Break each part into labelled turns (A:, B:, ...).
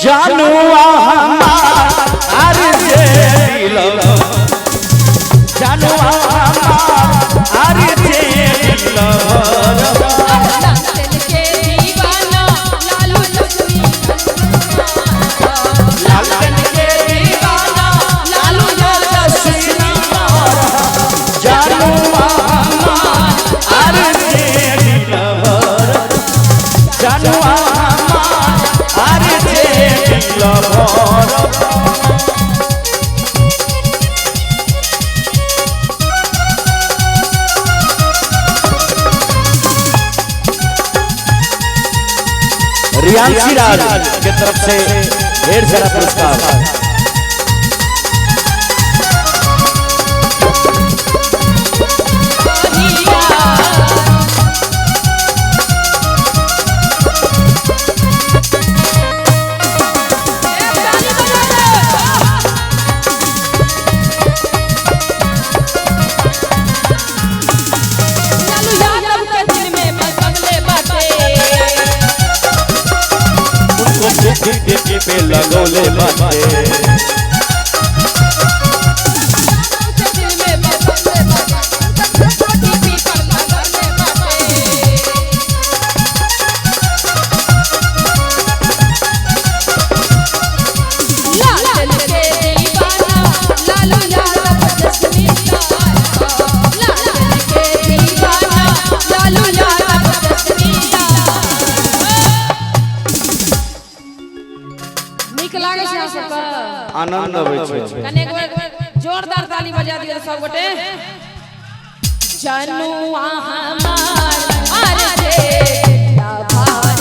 A: जानुआ हमार R J दिल जानुआ हमार आर जे दिल
B: लालटेन के दीवाना लालू लक्ष्मी
A: लालटेन के
B: दीवाना लालू
A: लक्ष्मी जानुआ हमार आर जे दिल जानुआ हमार आर जे दिल रियांशी राज के तरफ से ढेर सारा पुरस्कार।
B: लालू यादव के दिल में बसवले बाटे
A: उनको बुद्धि पे लगौले बाटे
B: के दिल में बसवले बाटे ओटीपी पर लगवले बाटे लाल के दीवाना लालू यादव जसमी लाल लाल के दीवाना लालू यादव जसमी नीक लागै छै अहाँ सबके?
A: आनंद अबै छै।
B: कने एक बेर जोरदार ताली बजा दियौ सब गोटे। जनुआ हमार आर जे लाभार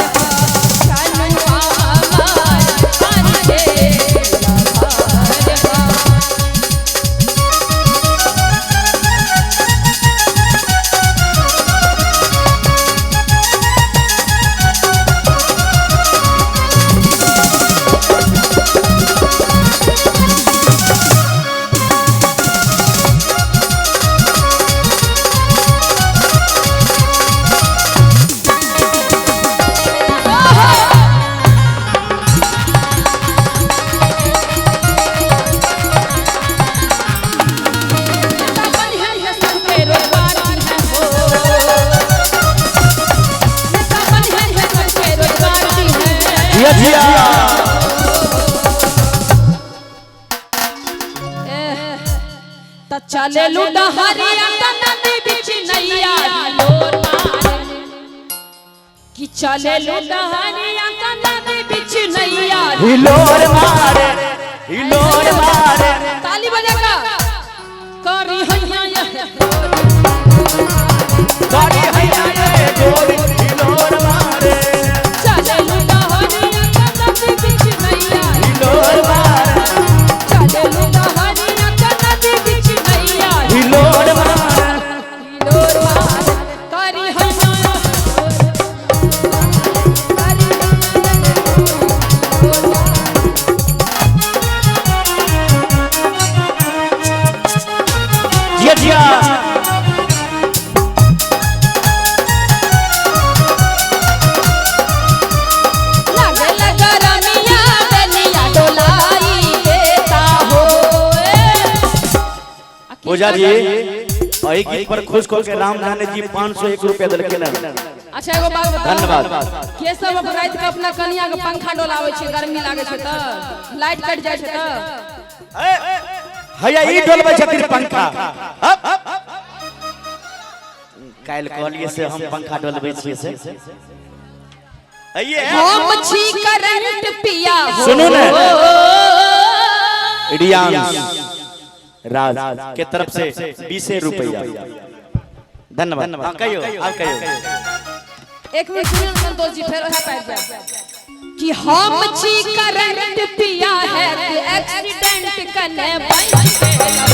B: जनुआ हमार आर जे लाभार। नेता बनिहन है सबके रोजगार है हो नेता बनिहन है सबके रोजगार है।
A: जिया जिया
B: त चले लुडा हरिया त नदी बिच नैया लोर मारे कि चले लुडा हरिया त नदी बिच नैया
A: हिलोर मारे हिलोर मारे
B: ताली बजा का करी हैया ये
A: गाड़ी हैया ये गोरी हिलोर मारे
B: चले लुडा हरिया त नदी बिच नैया
A: हिलोर मारे
B: चले लुडा हरिया त नदी बिच नैया
A: हिलोर मारे
B: लोर मारे करी हैया
A: जिया जिया
B: लागे लगा रमिया बेलिया डोलाई देता हो
A: पूजा जी एही गीत पर खुश हो के राम जाने जी 501 रुपया देलखिन हन।
B: अच्छा एगो बात बताओ।
A: धन्यवाद।
B: के सब अपन राति के अपना कनिया के पंखा डोलाबै छै गर्मी लागै छै तऽ लाइट कटि जाइ छै तऽ
A: हैया ई डोलबै छथिन पंखा। काल्हि कहलियै से हम पंखा डोलबै छियै से हैये
B: हम छी करंट पिया हो।
A: सुनू ने। रियांश राज के तरफ से 20 रुपया धन्यवाद। हाँ, कहियो आप कहियो।
B: एक मिनट सुनियो ने संतोष जी फेर ओहे पाबि जायब कि हम छी करंट पिया है ते एक्सीडेंट कने बच गेलौ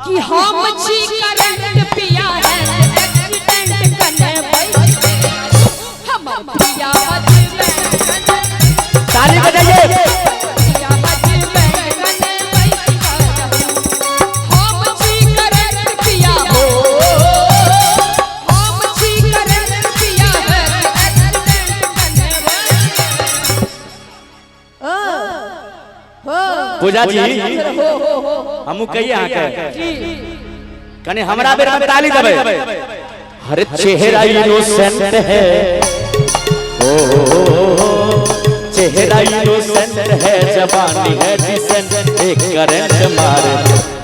B: कि हम छी करंट पिया है ते एक्सीडेंट कने बच गेलौ हमर पिया हजबैंड
A: ताली बजाइए।
B: पिया हजबैंड कने बच गेलौ हम छी करंट पिया हो हम छी करंट पिया है एक्सीडेंट कने बच गेलौ।
A: पूजा जी
B: हो हो हो
A: हमू कहिए अहाँके
B: जी।
A: कने हमरा बेर में ताली देबै। हर चेहरा इनोसेंट है, ओ चेहरा इनोसेंट है, जवानी है डिसेंट, एक करंट मारे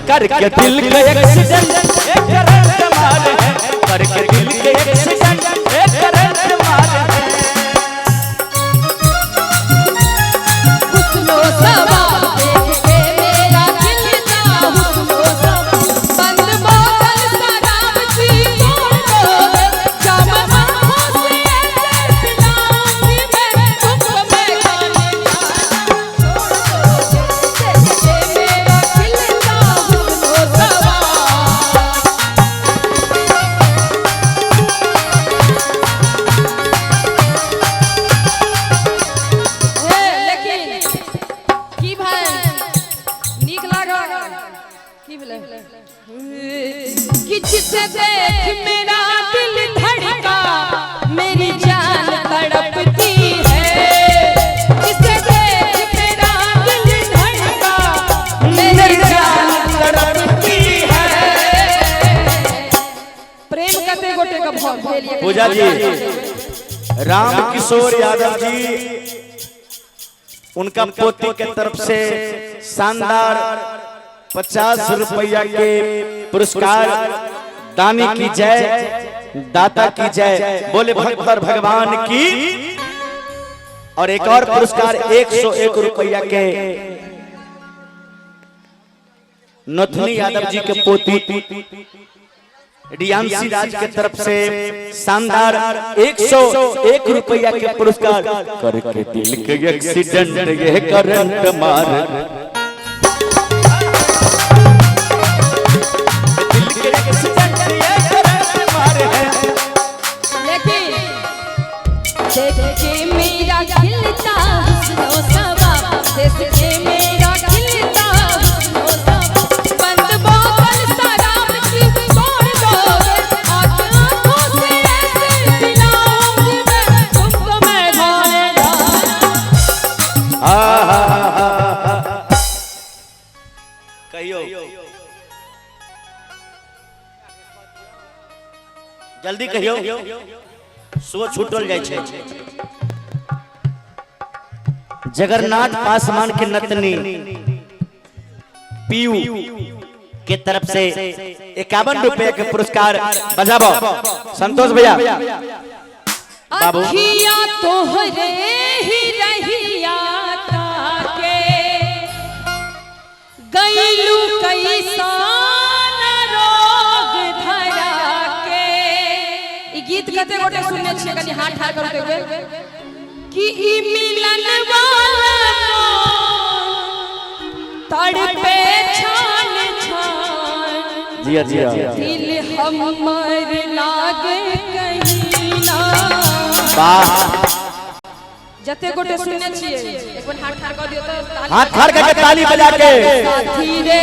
A: करके दिल के एक्सीडेंट, एक करंट मारे है करके दिल के एक्सीडेंट, एक करंट मारे है।
B: हुस्नो सवा देख के मेरा खिलता हुस्नो सवा, बंद बोतल शराब की तोड़ दोगे, जब आंखों से ऐसे पिलाऊंगी मैं तुमको मैं खाने जाना छोड़ दोगे, देख के मेरा खिलता हुस्नो सवा। हे लेकिन की भाई नीक लागल की भेलै कि जिसे देख मेरा दिल धड़का मेरी जान तड़पती है, जिसे देख मेरा दिल धड़का मेरी जान तड़पती है। प्रेम कते गोटे के भऽ भेल ये?
A: पूजा जी, राम किशोर यादव जी उनका पोती के तरफ से शानदार 50 रुपया के पुरस्कार। दानी की जय, दाता की जय, बोले भक्त भगवान की। और एक और पुरस्कार 101 रुपया के नथुनी यादव जी के पोती रियांसी राज के तरफ से शानदार 101 रुपया के पुरस्कार। करके दिल के एक्सीडेंट ये करंट मार, दिल के एक्सीडेंट ये करंट मार है।
B: लेकिन देख के मेरा खिलता हुस्नो सवा, देख के मेरा खिलता हुस्नो सवा, बंद बोतल शराब की तोड़ दोगे, आंख आंखों से ऐसे पिलाऊंगी मैं तुमको मैं खाने जाना।
A: आहा। कहियो जल्दी कहियो, सुबह छूटल जाइ छै। जगन्नाथ पासवान के नतनी पीयू के तरफ से 51 रुपए के पुरस्कार। बजाबो संतोष भैया बाबू।
B: अखिया तोहरे ही रहिया ताके गईलू कैसान रोग धरा के। ई गीत कते गोटे सुनने छियै? कनि हाथ ठाढ़ करू देखबै कि ई मिलन वाला तड़पे छान छान,
A: जिया जिया।
B: दिल हमर लागे कहीं ना।
A: वाह।
B: जते गोटे सुनने छियै एक बार हाथ ठाढ़ कऽ दियौ तऽ ताली।
A: हाथ ठाढ़ करके ताली बजा के।
B: साथी रे।